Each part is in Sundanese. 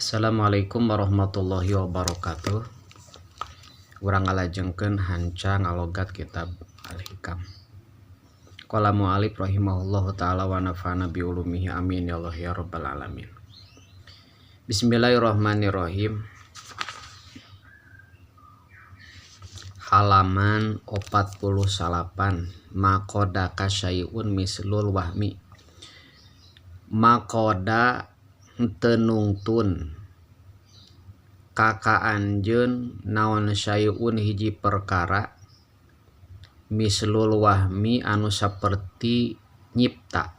Assalamualaikum warahmatullahi wabarakatuh. Urang ngalajengkeun hanca ngalogat kitab Al-Hikam. Qala mu'alif rahimahullahu ta'ala wa nafa'ana bi ulumihi amin ya Allah ya rabbal alamin. Bismillahirrahmanirrahim. Halaman 49 maqoda kasyai'un mislul wahmi. Maqoda teu nungtun kaka anjeun naon syai'un hiji perkara mislul wahmi anu saperti nyipta,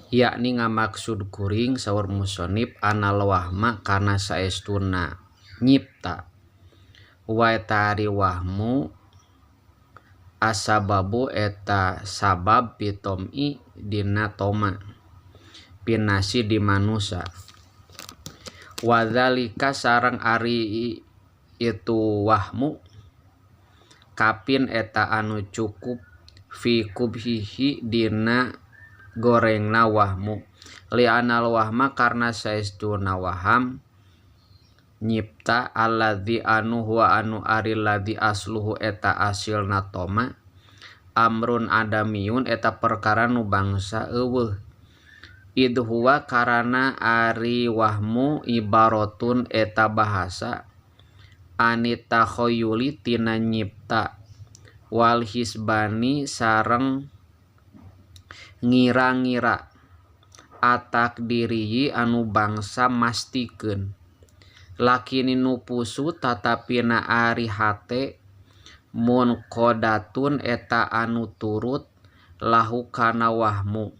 yakni ngamaksud kuring saur musonib anal wahma kana saestuna nyipta wa eta ari wahmu asababu eta sabab pitom'i dina toma pinasi di manusa wadzalika sareng ari itu wahmu kapin eta anu cukup fi kubhihi dina gorengna wahmu li'anal wahma karna saestuna waham nyipta alladzi anu huwa anu ari ladzi asluhu eta asilna toma amrun adamiun eta perkara nu bangsa eueuh id huwa karana ari wahmu ibaratun eta bahasa anita khoyuli tina nyipta wal hisbani sareng ngira-ngira atak diriyi anu bangsa mastikeun lakini nupusu tatapina ari hate mun qodatun eta anu turut lahu kana wahmu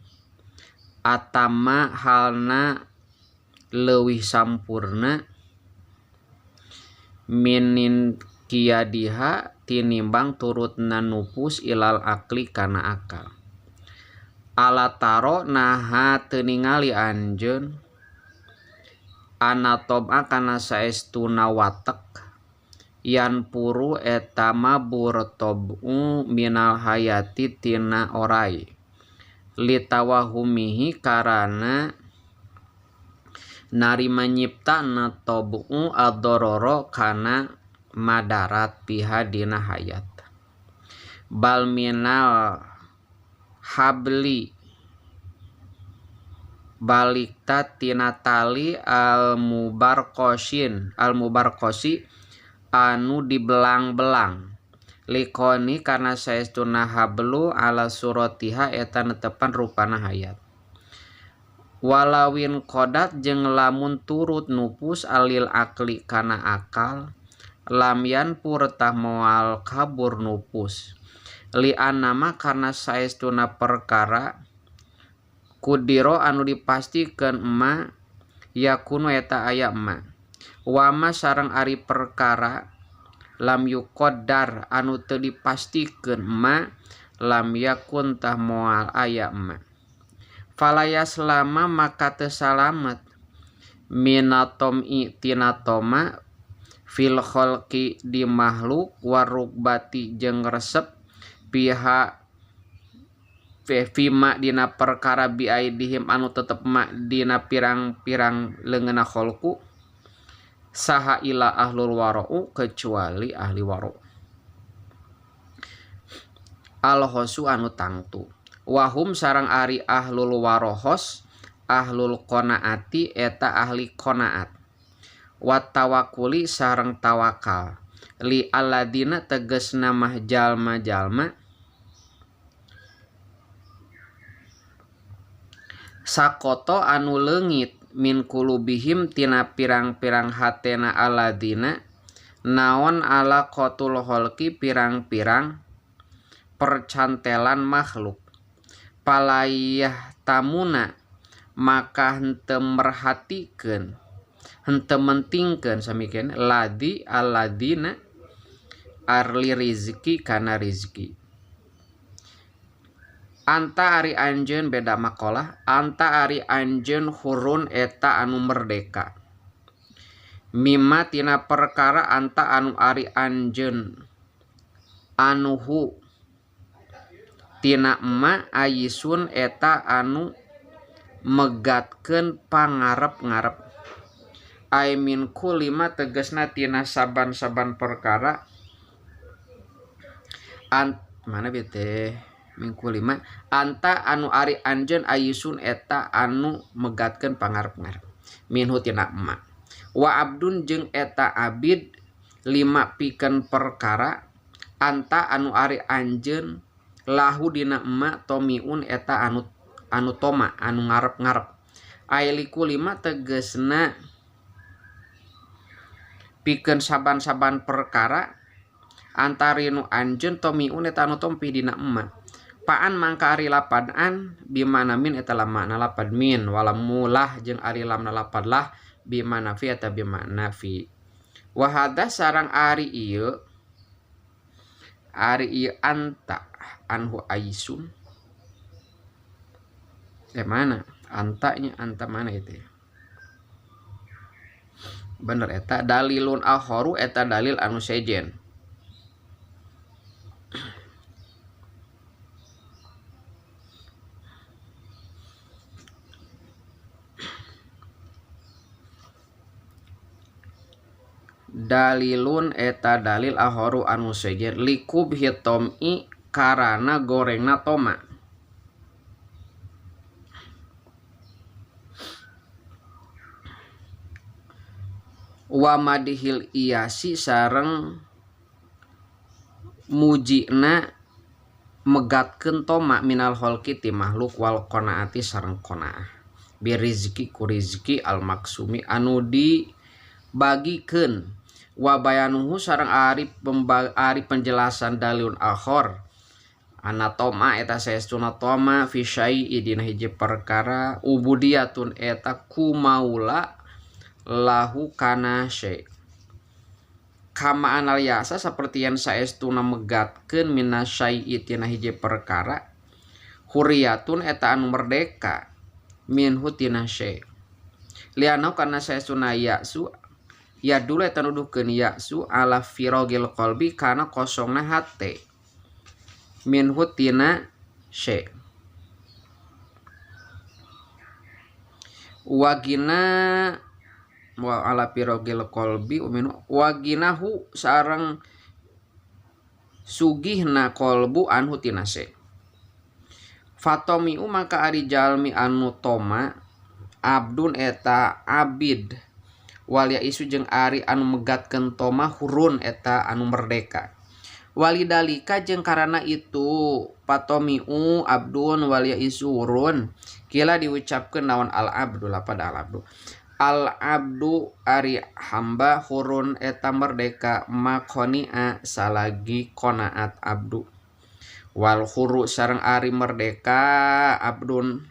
atama halna leuwih sampurna minin kiadiha tinimbang turutna nupus ilal akli kana akal ala taro naha teu ningali anjeun anatoma kana saestuna watek yan puru eta mabur tobu minal hayati tina orai litawahumihi karana narima nyiptana tobu adororo kana madarat piha dina hayat bal minal habli balikta tina tali al mubarqosin al mubarqosi anu dibelang-belang likoni karena saestuna hablu ala suratiha eta netepan rupana hayat walawin qodat jeung lamun turut nupus alil akli kana akal lam yanpur tah moal kabur nupus li anama karena saestuna perkara kudiro anu dipastikeun emma yakunu eta aya emma wama sareng ari perkara lam yuqaddar anu teu dipastikeun emma lam yakun tah moal aya emma falayas lama maka teu salamet minatom'i tina toma fil khalqi di makhluk warukbati jeung resep piha fima dina perkara biaidihim anu tetep ma dina pirang-pirang leungeunna khalqu saha ila ahlul wara'u kecuali ahli wara' alhosu anu tangtu wahum sarang ari ahlul warohos ahlul qanaati eta ahli qanaat wa tawakuli sareng tawakal li alladina tegasna mah jalma-jalma sakoto anu leungit min kulubihim tina pirang-pirang hatena aladina naon ala qatul khalqi pirang-pirang percantelan makhluk palayah tamuna maka henteu merhatikeun henteu mentingkeun samikeun ladi aladina arli rizki kana rizki anta ari anjeun beda makalah anta ari anjeun hurun eta anu merdeka mimma tina perkara anta anu ari anjeun anuhu tina emma ayisun eta anu megatkeun pangarep-ngarep Ai min kulli ma tegasna tina saban-saban perkara an mana bieu teh min kulli ma anta anu ari anjeun ayisun eta anu megatkeun pangarep-ngarep minhu tina ma wa abdun jeung eta abid lima pikeun perkara anta anu ari anjeun lahu dina ma tomiun eta anu toma anu ngarep-ngarep ai liku lima tegasna pikeun saban-saban perkara antari nu anjeun tomiun eta anu tompi dina emma paan mangka ari lapad an bimana min eta lamana lapad min walamulah jeung ari lamna lapad lah bimana fi eta bimana fi wa hadza sareng ari ieu anta anhu aisun mana antanya anta mana itu ya? Bener eta dalilun akharu eta dalil anu sejen dalilun eta dalil akharu anu sejen likub hitom'i karana gorengna toma wa madihil iyasi sareng mujina megatkeun toma minal kholqi ti makhluk wal qanaati sareng qanaah birizki ku rizki al maksumi anu dibagikeun wa bayanuhu sareng ari penjelasan dalilun akhor anna toma eta saestuna toma fi syai'i dina hiji perkara ubudiyatun eta kumaula lahu kana syai kama analiasa saperti yang saestuna megatkeun mina syai'i tina hiji perkara huriyatun eta anu merdeka minhu tina syai lianau kana saestuna ya'su ya dulu eta nuduhkeun ya'su ala firagil qalbi kana kosongna hate minhu tina syai wagina wa ala pirogil qalbi uminu waginahu sareng sugihna qalbu anhu tina se fatomiu maka ari jalmi anu toma abdun eta abid walia isu jeung ari anu megatkeun toma hurun eta anu merdeka walidalika jeung karana itu patomiu abdun walia isu hurun kila diucapkeun naon al abdu lapad al abdu al abdu ari hamba hurun eta merdeka makonia salagi konaat abdu wal huru sareng ari merdeka abdun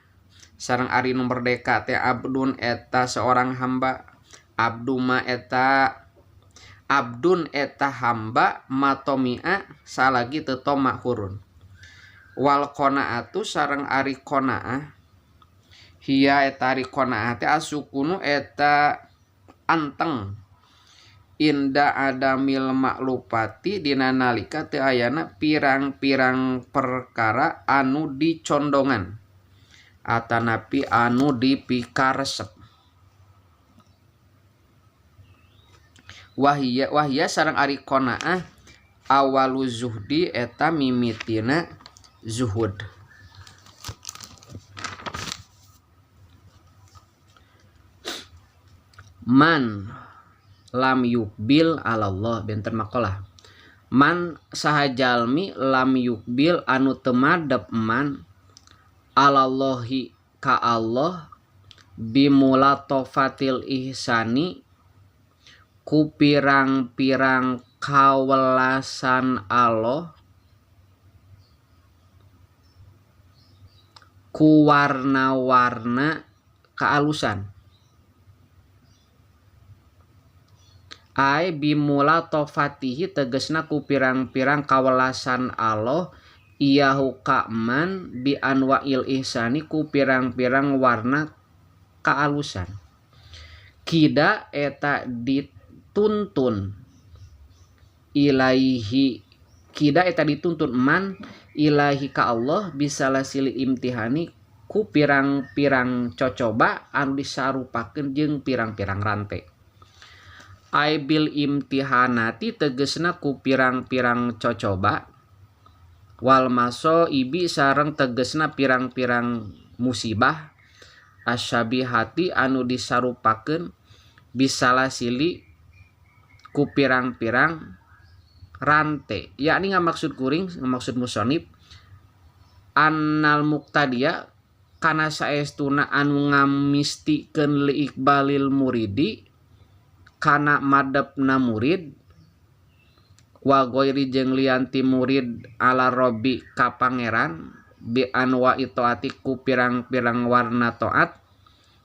sareng ari nu merdeka teh abdun eta seorang hamba abdu ma eta abdun eta hamba matomia salagi teu toma hurun wal qanaatu sareng ari qanaah hiya eta ari qanaah teh asukunu eta anteng inda adamil maklupati dina nalika teu ayana pirang-pirang perkara anu dicondongan atanapi anu dipikaresep wahia sareng ari qanaah awalu zuhdi eta mimitina zuhud. Man lam yukbil alallah benten makalah man sahajalmi lam yukbil anu temadep man alallahi ka Allah bimulatofatil ihsani ku pirang-pirang kawelasan Allah ku warna-warna kaalusan ai bimula tofatihi tegesna ku pirang-pirang kawelasan Allah iyahu ka'man bi anwa'il ihsani ku pirang-pirang warna kaalusan kida eta dituntun ilaihi kida eta dituntun man ilahi ka Allah bisalasili imtihani ku pirang-pirang cocoba anu disarupakeun jeung pirang-pirang rante. Ai bil imtihanati tegesna ku pirang-pirang cocoba wal masaibi sareng tegesna pirang-pirang musibah asyabihati anu disarupakeun bisalasili ku pirang-pirang rante. Yakni ngamaksud kuring, ngamaksud musonib annal muqtadiya kana saestuna anu ngamistikeun li iqbalil muridi kana madepna murid wa ghairi jeung lian ti murid ala robbi ka pangeran bi anwa itaati ku pirang-pirang warna taat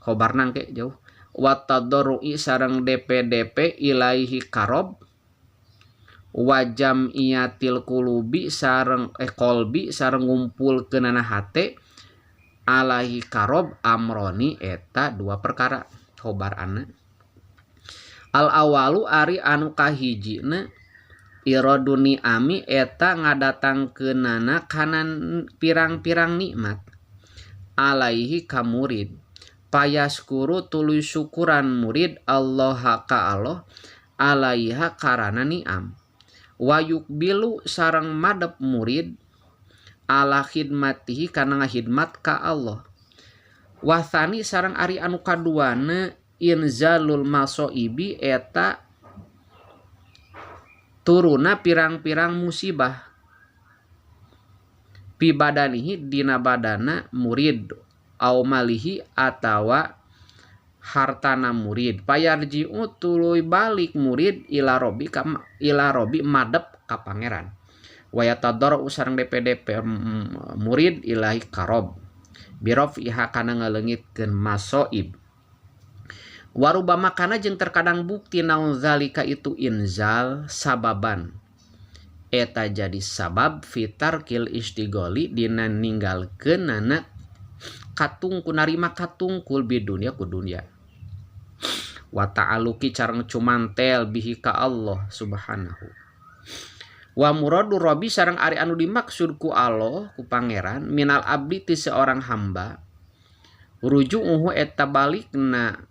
khobarna engke jauh wa tadarrui sareng DPDP ilaihi karob wa jam'iyatil qulubi sareng qalbi sareng ngumpulkeunana hate alaihi karob amroni eta dua perkara khobar anna. Al awalu ari anu kahijina iraduni ami eta ngadatangkeunana kana pirang-pirang nikmat alaihi ka murid payaskuru tuluy syukuran murid Allah ka Allah alaiha karana ni'am wayukbilu sareng madep murid ala khidmatihi kana ngahidmat ka Allah wasani sareng ari anu kaduana inzalul masaibi eta turuna pirang-pirang musibah pi badanihi dina badana murid au malihi atawa hartana murid payarji'u tuluy balik murid ila robbi ka ila robbi madep ka pangeran wa yatadarru sareng DPDP murid ilahi karob birofiha kana ngaleungitkeun masaib warubama kana jeung terkadang bukti naon zalika itu inzal sababan eta jadi sabab fitarkil istigoli dina ninggalkeunana katungku narima katungkul bi dunya ku dunya wa ta'aluki carang cumantel bihi ka Allah subhanahu wa muradu rabbi sareng ari anu dimaksud ku Allah ku pangeran minal abdi ti seorang hamba ruju'uhu eta balikna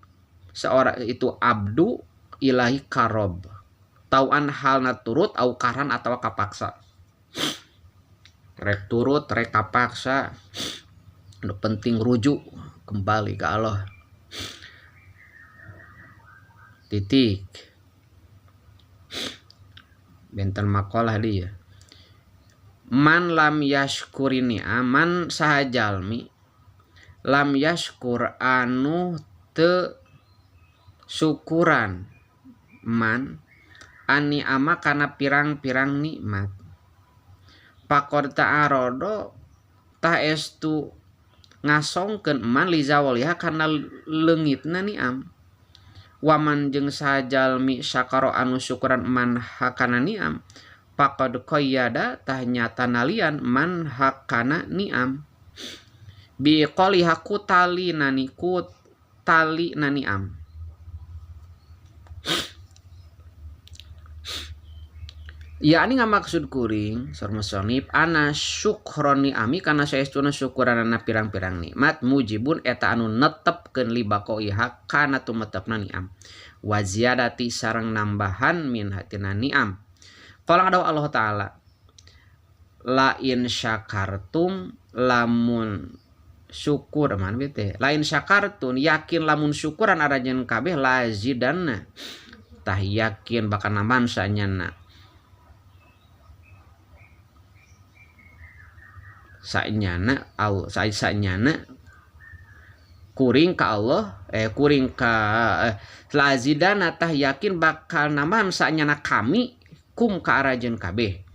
seorang itu abdu ilahi karob tauan halna turut au karan atawa kapaksa rek turut rek kapaksa nu penting rujuk kembali ke Allah titik benten makalah dia man lam yashkurini aman sahajalmi lam yashkur anu teu syukuran man ani ama kana pirang-pirang nikmat pakor ta'arodo tah estu ngasongkeun man li zawaliha kana leungitna ni'am waman jeung sajalmi syakara anu syukuran man hakana ni'am faqad qayyada tah nyata nalian man hakana ni'am bi qaliha ku tali nani ku tali nani'am. Ya ini ngamaksud kuring sarmusonib ana syukroni ami kana saestuna syukuranana pirang-pirang nikmat mujibun eta anu netepkeun li baqaiha kana tumetepna ni'am wa ziyadati sareng nambahan min hatina ni'am. Qala ngadaw Allah taala la in syakartum lamun syukur man teh lain syakartun yakin lamun syukuran aranjeun kabeh lazidanna tah yakin bakal nambahan sanyana sanyana au sanyana kuring ka Allah kuring ka lazidana tah yakin bakal nambahan sanyana kami kum ka arajeun kabeh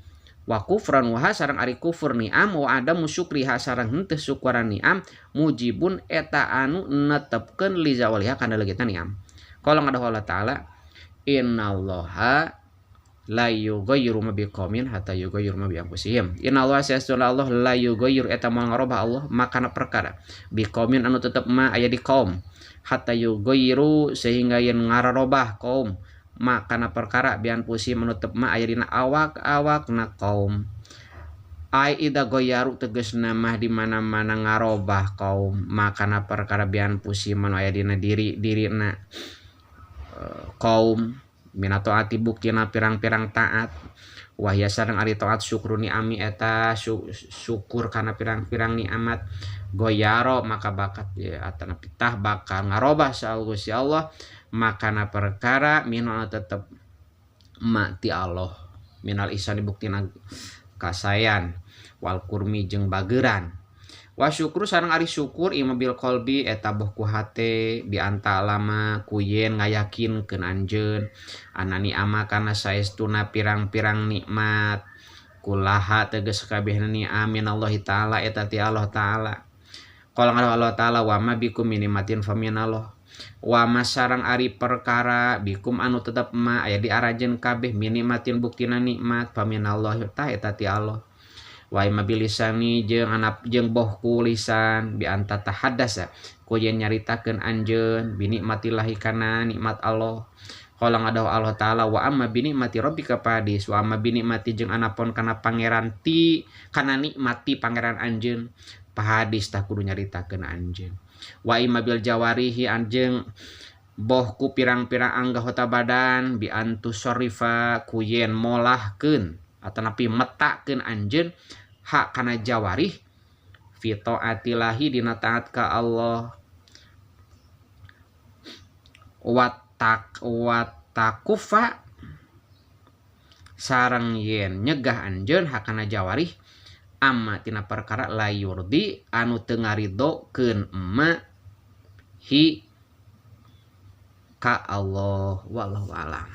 wa kufran wa sareng ari kufur ni'am wa adam syukriha sareng henteu syukuran ni'am mujibun eta anu netepkeun li zawaliha kana leungitna ni'am. Qala ngadahu Allah taala innallaha la yughayyiru ma biqaumin hatta yughayyiru ma bi anfusihim. Innallaha saestuna Allah la yughayyiru eta moal ngarobah Allah makana perkara biqaumin anu tetep ma aya di kaum hatta yughayyiru sehingga yen ngarobah kaum makana perkara bi anfusihim anu tetep ma aya dina awak-awakna kaum. Ai idza ghayyaru tegasna mah di mana-mana ngarobah kaum makana perkara bi anfusihim anu aya dina diri-dirina kaum Mina taati buktina pirang-pirang taat wahya sareng ari taat syukru ni'ami eta syukur kana pirang-pirang ni'amat goyaro maka bakat ya atanapi tah bakal ngarobah sa Gusti Allah makana perkara minal tetep ma ti Allah minal ihsani buktina kasayan wal kurmi jeung bageran wa syukru sareng ari syukur ima bil qalbi eta boh ku hate bi anta lama ku yen ngayakinkeun anjeun anani ama kana saestuna pirang-pirang nikmat kulaha tegas sakabehna ni'am minallahi ta'ala eta ti Allah ta'ala. Qala Allah ta'ala wa ma bikum min nikmatin faminallah wa ma sareng ari perkara bikum anu tetep ma aya di aranjeun kabeh min nikmatin buktina nikmat faminallah tah eta ti Allah. Wa ima bilisani jeung anap jeung boh ku lisan bi anta tahaddasa ku yen nyaritakeun anjeun bi nikmatillahi kana nikmat Allah. Qala ngadahu Allah ta'ala wa amma bi nikmati rabbika fahadis wa amma bi nikmati jeung anapon kana pangeran ti kana nikmati pangeran anjeun pahadis tah kudu nyaritakeun anjeun. Wa imma bil jawarihi anjeung boh ku pirang-pirang anggota badan bi antu sorifa ku yen molahkeun atanapi metakeun anjeun hak kana jawarih fi taatillahi dina taat ka Allah wattakufa sareng yen nyegah anjeun hak kana jawarih amma tina perkara la yurdi anu teu ngaridokeun ma hi ka Allah wallahu alam.